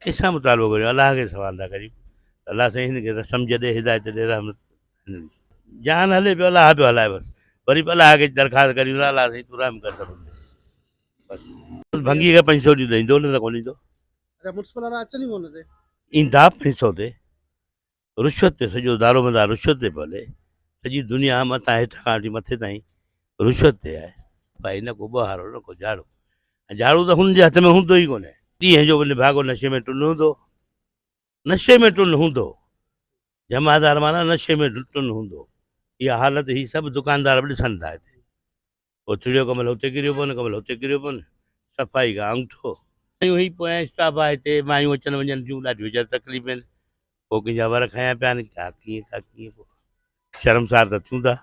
ڪنهن سان مطالبو ڪريون الله کي سوال ٿا ڪريون ته الله سائين هن کي سمجهه ڏي هدايت ڏي رحمت جان هلي پيو الله پيو هلائي بس وري به الله کي درخواست ڪريون ٿا الله سائين تون رحم ڪر سڀن تي بس ڀنگي کي 500 ڏيون ته ايندو نه ته ڪونه ايندو. اچا ميونسپل وارا اچن ئي ڪونه هتي. ايندا 500 تي رشوت تي سڄو دارومدار رشوت تي پيو هلي سڄي دنيا مٿان هيٺ کان وٺي مٿي تائين رشوت تي آهي. ڀائي نه ڪو ٻهارو نه ڪو جهاڙو ۽ جهاڙو ته هن جي هٿ ۾ هوندو ئي ڪونهي. ڏينهن جو به نڀاڳو نشي ۾ ٽن هوندو نشي ۾ ٽن هوندو جمعدار معنيٰ نشي ۾ ٽن هوندو اها حالت هي سڀ دڪاندار به ڏسن ٿا هتي. اوٿڙيو ڪمل هتي ڪريو پون ڪمل هتي ڪريو پون صفائي کان انگٺو. مايون هي پويان اسٽاپ آهي هتي مايون اچن وڃن ٿيون ڏاڍيون ويچاريون تڪليف ۾ آهن پوء ڪنهن جا ور کنيا پيا آهن ڪا ڪيئن ڪا ڪيئن پوء شرمسار ته ٿيون ٿا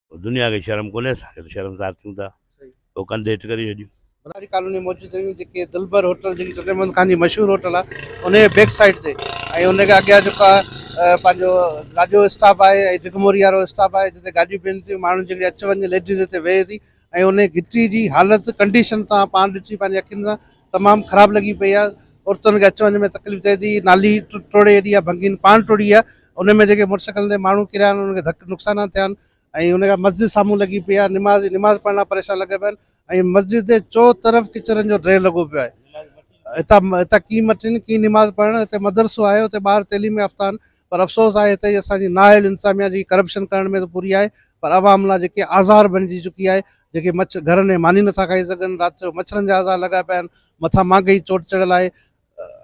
پوء دنيا کي شرم ڪونهي اسان کي ته شرمسار ٿيون ٿا پوء ڪنڌ هيٺ ڪري ڇڏيون. بلاري ڪالوني موجود آهيون جيڪي دلبر هوٽل جيڪي ٽنڊي محمد خان جي مشهور هوٽل آهي ان جي بيڪ سائيڊ تي ۽ ان کي اڳيان جيڪو آهي پنهنجو لاڄو اسٽاپ آهي ۽ ڊگموري وارو اسٽاپ آهي جتي گاڏيون بيهن ٿيون ماڻهن جي اچ وڃ ليڊيز هتي ويهي ٿي ۽ ان گهٽي جي حالت ڪنڊيشن تان پاڻ ڏٺي پنهنجي اکين سان تمام خراب لڳي پئي آهي عورتن کي اچ وڃ ۾ تڪليف ٿئي ٿي نالي ٽوڙي ايڏي آهي ڀنگين پاڻ ٽوڙي آهي ان ۾ جيڪي موٽر سائيڪلن تي ماڻهو ڪريا آهن انهن کي ڌڪ نقصان ٿيا آهن ۽ ان کان مسجد سامهون لڳي پئي آهي نماز نماز پڙهڻ لاء پريشان لڳا پيا آهن ۽ مسجد جي چو طرف ڪچرن جو ڊريل لڳو پيو آهي هتان هتان ڪي مٽين ڪي نماز پڙهڻ هتي مدرسو آهي اتي ٻار تعليم يافته آهن پر افسوس آهي هتي اسان جي نااهل انتظاميا جي ڪرپشن ڪرڻ ۾ ته پوري آهي پر عوام لاء جيڪي آزار بڻجي چڪي آهي جيڪي مڇ گهرن ۾ ماني نٿا کائي سگهن رات جو مڇرن جا آزار لڳا پيا آهن مٿان مانگهي چوٽ چڙهيل آهي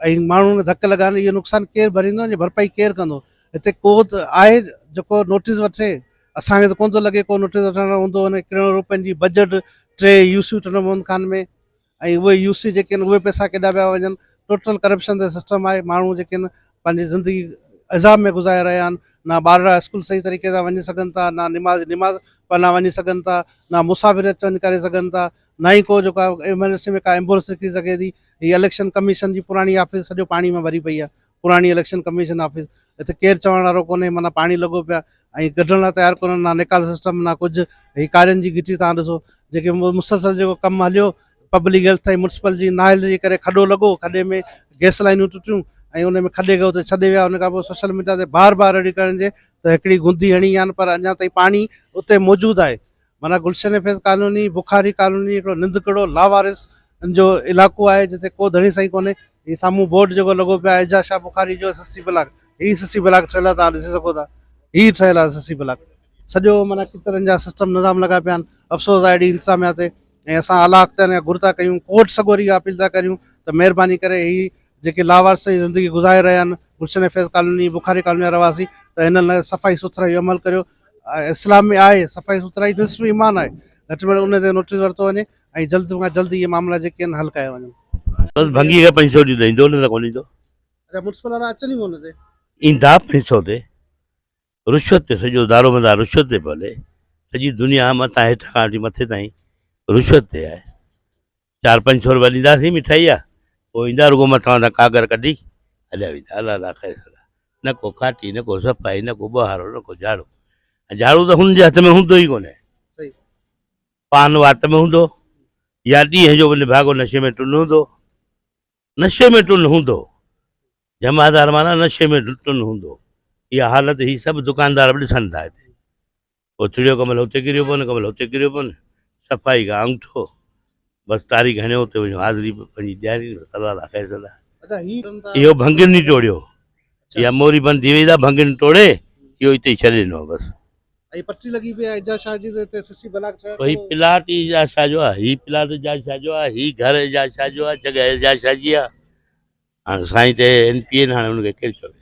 ۽ ماڻهن کي ڌڪ لڳا آهن اهو نقصان ڪير ڀريندو ان جي ڀرپائي ڪير ڪندو هتي ڪو ته آهي جيڪو نوٽيس وٺي اسان کي ته ڪونه ٿو لڳي ڪو نوٽيس وٺڻ وارو هوندو ان ڪروڙ روپين جي بجيٽ ٽي يو سي ٽنڊو محمد خان ۾ ۽ اهي يو سي جيڪي آهن اهي پئسا ڪيڏا پيا وڃن ٽوٽل ڪرپشن تي سسٽم آهي ماڻهو جيڪي آهن پنهنجي زندگي عذاب ۾ گذاري رهيا آهن نه ٻارڙا اسڪول صحيح طريقي سان وڃي سگهن ٿا نه نماز نماز پڙهڻ وڃي سگهن ٿا نه مسافر اچ وڃ ڪري سگهن ٿا نه ئي ڪو جيڪو آهي ايمرجنسي ۾ ڪا ايمبولنس نڪري سگهي ٿي. هي اليڪشن ڪميشن جي پراڻي آفيس سڄو پاڻي ۾ ڀري پئي آهي. پراڻي اليڪشن ڪميشن آفيس هتي ڪير چوڻ وارو ڪونهي معنيٰ پاڻي لڳو پيو آهي ۽ ڪڍڻ لاء تيار ڪونهن نه نيڪال سسٽم نه ڪجهه هي ڪارين جي گهٽي تان ڏسو جيڪي مسلسل جيڪو ڪم هليو پبلڪ هيلٿ ۽ ميونسپل جي نااهلي جي ڪري کڏو لڳو کڏي ۾ گئس لائنون ٽٽيون ۽ ان ۾ کڏي کي اتي ڇڏي ويا ان کان پوء سوشل ميڊيا تي بار بار رڙيون ڪرڻ جي ته هڪڙي گوندي هڻي آهن پر اڃا تائين پاڻي اتي موجود آهي معنيٰ گلشن فيض ڪالوني، بخاري ڪالوني هڪڙو ننڌڪڙو لاوارث جو علائقو آهي جتي ڪو ڌڻي سائين ڪونهي. هي سامهون بورڊ جيڪو لڳو پيو آهي اعجاز شاهه بخاري جو ايس ايس سي بلاڪ هي ايس ايس سي بلاڪ ٺهيل آهي توهان ڏسي سگهو ٿا هي ٺهيل آهي ايس ايس سي بلاڪ سڄو معنيٰ ڪترن جا سسٽم نظام لڳا پيا آهن افسوس آهي اهڙي انتظاميا تي ۽ اسان اعليٰ اختيارين کان گهر ٿا ڪيون ڪورٽ سڳوري کان اپيل ٿا ڪريون ته مهرباني ڪري هي جيڪي لاوارث جي زندگي گذاري رهيا آهن گلشن فيض ڪالوني بخاري ڪالوني جا رهواسي ته هنن لاء صفائي سٿرائي جو عمل ڪريو اسلام ۾ آهي صفائي سٿرائي نصف ايمان آهي گهٽ ۾ گهٽ ان تي نوٽيس ورتو وڃي ۽ جلد کان جلد اهي معاملا جيڪي آهن حل ڪيا وڃن. بس ڀنگي کي 5 سو ڏيون ته ايندو نه ته ڪونه ايندو. اچا ميونسپل وارا اچن ئي ڪونه هتي. ايندا 5 سو تي رشوت تي سڄو دارومدار رشوت تي پيو هلي سڄي دنيا مٿان هيٺ کان وٺي مٿي تائين رشوت تي آهي. چار پنج سو روپيا ڏينداسين مٺائي جا پوء ايندا رڳو مٿان مٿان ڪاڳر ڪڍي هليا ويندا الله الله خير صلاح نه ڪو کاٽي نه ڪو صفائي نه ڪو ٻهارو نه ڪو جهاڙو ۽ جهاڙو ته هن جي هٿ ۾ هوندو ئي ڪونهي پان وات ۾ هوندو يا ڏينهن جو به نڀاڳو نشي ۾ ٽن هوندو نشي ۾ ٽن هوندو جمعدار معنيٰ نشي ۾ ٽن هوندو اها حالت هي سڀ دڪاندار به ڏسن ٿا هتي اوٿڙيو ڪمل هتي ڪريو پون ڪمل هتي ڪريو پون صفائي کان انگٺو بس تاريخ هڻيو اتي وڃو حاضري پنهنجي ڏياري الله الله خير صلاح اهو ڀنگين ني ٽوڙيو يا موري بند ٿي وئي تا ڀنگين ٽوڙي اهو اتي ڇڏي ڏنو بس. هي پٽي لڳي پئي آهي اعجاز شاهه جي ته هتي سسي بلاڪ ٺهيل هي پلاٽ اعجاز شاهه جو آهي هي پلاٽ اعجاز شاهه جو آهي هي گهر اعجاز شاهه جو آهي جڳهه اعجاز شاهه جي آهي هاڻي سائين ته اين پي اين هاڻي ان کي ڪير چوي.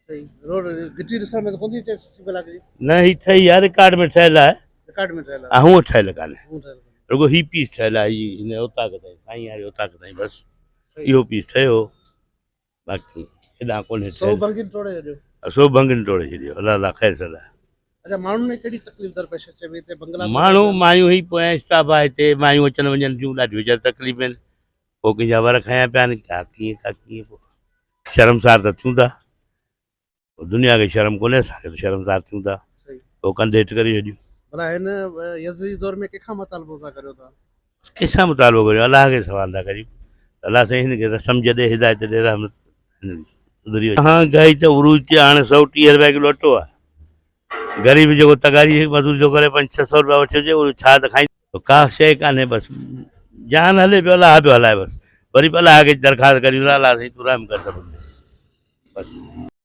صحيح روڊ گهٽي ڏسڻ ۾ ته ڪون ٿي اچي سسي بلاڪ جي. نه هي ٺهي آهي رڪارڊ ۾ ٺهيل آهي. رڪارڊ ۾ ٺهيل آهي. هونء ٺهيل ڪانهي رڳو هي پيس ٺهيل آهي هي هن اوطاق تائين سائين واري اوطاق تائين بس اهو پيس ٺهيو باقي هيڏانهن ڪونهي ٺهيل. سو ڀنگين ٽوڙي ڇڏيو. سو ڀنگين ٽوڙي ڇڏيو الله الله خير صلاح. اچا ماڻهن کي ڪهڙي تڪليف درپيش اچي پئي هتي بنگلا ماڻهو مايون هي پويان اسٽاپ آهي هتي مايون اچن وڃن ٿيون ڏاڍيون ويچاريون تڪليف ۾ آهن پوء ڪنهن جا ور کنيا پيا آهن ڪا ڪيئن ڪا ڪيئن پوء شرمسار ته ٿيون ٿا پوء دنيا کي شرم ڪونهي اسان کي ته شرمسار ٿيون ٿا پوء ڪنڌ هيٺ ڪري ڇڏيون. ڀلا هن يزيدي دور ۾ ڪنهن کان مطالبو پيا ڪريو توهان؟ ڪنهن سان مطالبو ڪريون الله کي سوال ٿا ڪريون ته الله سائين هن کي سمجهه ڏي هدايت ڏي رحمت سڌري وڃي. مهانگائي ته عروج تي هاڻي 130 رپيا ڪلو اٽو آهي غريب جيڪو تغاري مزوري ٿو ڪري پنج ڇهه سئو رپيا وٺي اچي اهو ڇا ته کائيندو. ڪا شيء ڪانهي بس جان هلي پيو الله پيو هلائي بس وري به الله کي درخواست ڪريون ٿا الله سائين تون رحم ڪر سڀن تي بس.